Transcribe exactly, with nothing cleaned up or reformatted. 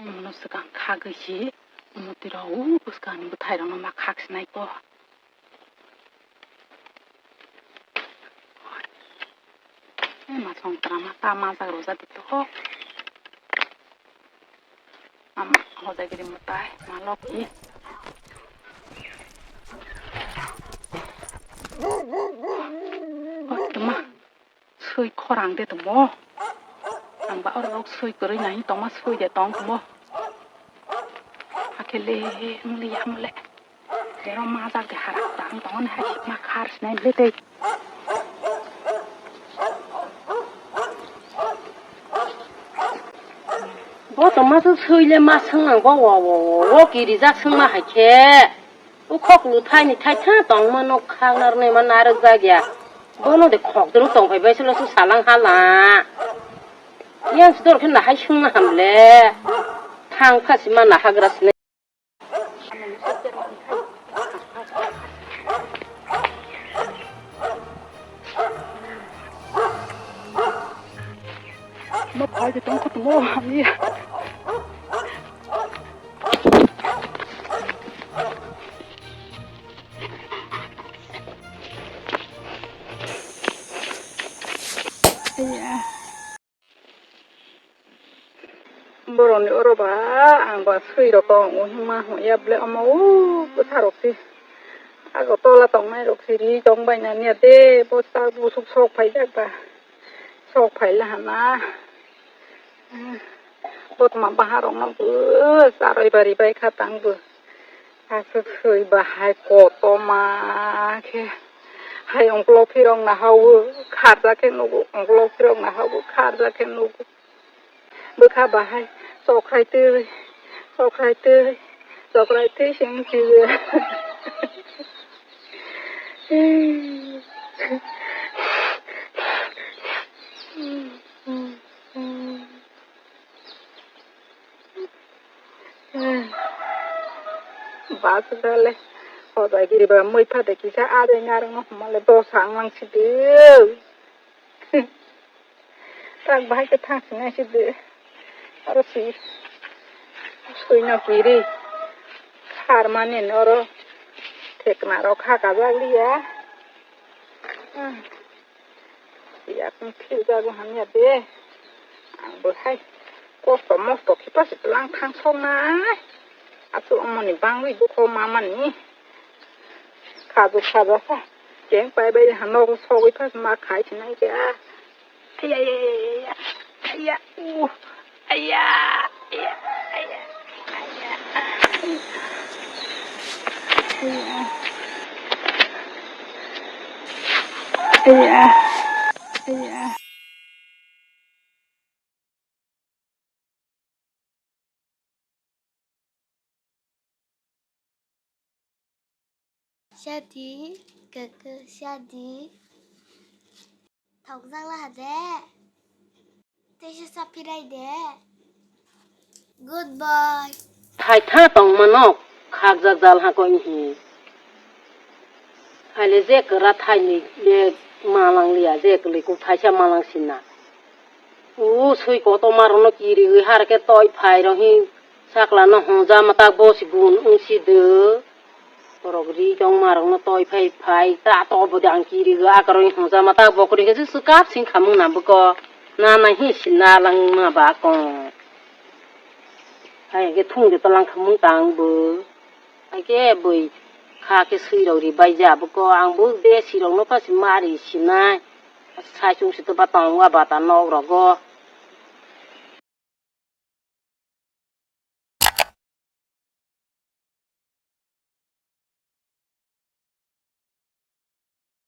Mono swkang khagwi si, omo twi rw bwskang ni bwthai rok no ma khak sinai ko. Ema songtra ma ta majak rwjak di to. Ama hojai giri mwtai ma lok hi. Oi, tuma. Sui khorang de tongmo. Ang ba oro rok sui kwrwi nai tongma sui de tong tongmo. Hakhe le muli ya mole. Tero majak de harak tang tong ne hai ma khar sinai le tei. Bo tongma sui le ma sung ang bo wo wo wo wo kiri jak sung ma hai khe. O khok lu thai ni thai tha tong ma nok khang nar ne ma narwk jak ya. Bono de khok dru tong phai bai selo su salang hala. Yang si dor khe na hai sung na ham le. Thang pha si ma na hagra sne. Ma phai de tong kho tong ham ya. Boroni oro ba ang ba sui rok tongo hima hwnya ble omo o bwsa rok si ago tola tongnai rok si ri tong bai nani ya de bo sak busuk sok phai jak ba sok phai la hana. Botma baharokno bo charwi bari bai kha tang bo. Aswk swi bahai kotorma khe. Hai ongklok phirok naha o kharjak khe nugo, ongklok phirok naha o kharjak khe nugo. Bwkha bahai chokrai twi, chokrai twi, chokrai twi seng twi. Bas gale hojai giri ba mui phade kisa adai narwkno hwnmale dosa wng lang sidi. Tak bahai khe thang sinai sidi. Aro si suino kiri kharmani oro thekna rok hakajak liya. Yakni philjago hamya de. Ang bo hai kosto mosto khe pasi lang thang soknai. Aswk omoni bangwi dukho mamani. Khajo khajo kha. Keng pai bai ha nogo sogwi pasi ma khai sinai khe. Aya, aya, aya, aya, aya. Aya, uh, aya, aya, aya, aya. Aya. Aya. Aya. Shadi, kaka, shadi. Thokjak laha de. Teisa saphirai de. Good boy. Thai tha tong mano khakjak jal ha koi hi. Haile je kwra thai ni le malang liya je kwlwi ku thaisa malang sinna. U sui kotorma rokno kiriwi har khe toi phai rok hi sakla no honja ma tak bo si gun wng si de. Borok ri tongma rokno toi phai phai ta to bo de ang kiriwi akaroi honja ma tak bo kwrwi khe swkap sing khamung na bwko na nai hi sinna lang ma ba kong. Hai khe thung de to lang khamung tang bo. Hai khe bui kha khe sui rok ri bai ja bwko ang bo de si rok no pha si ma ri sinai. Sai chung si to ba tong wa ba ta nok rogo.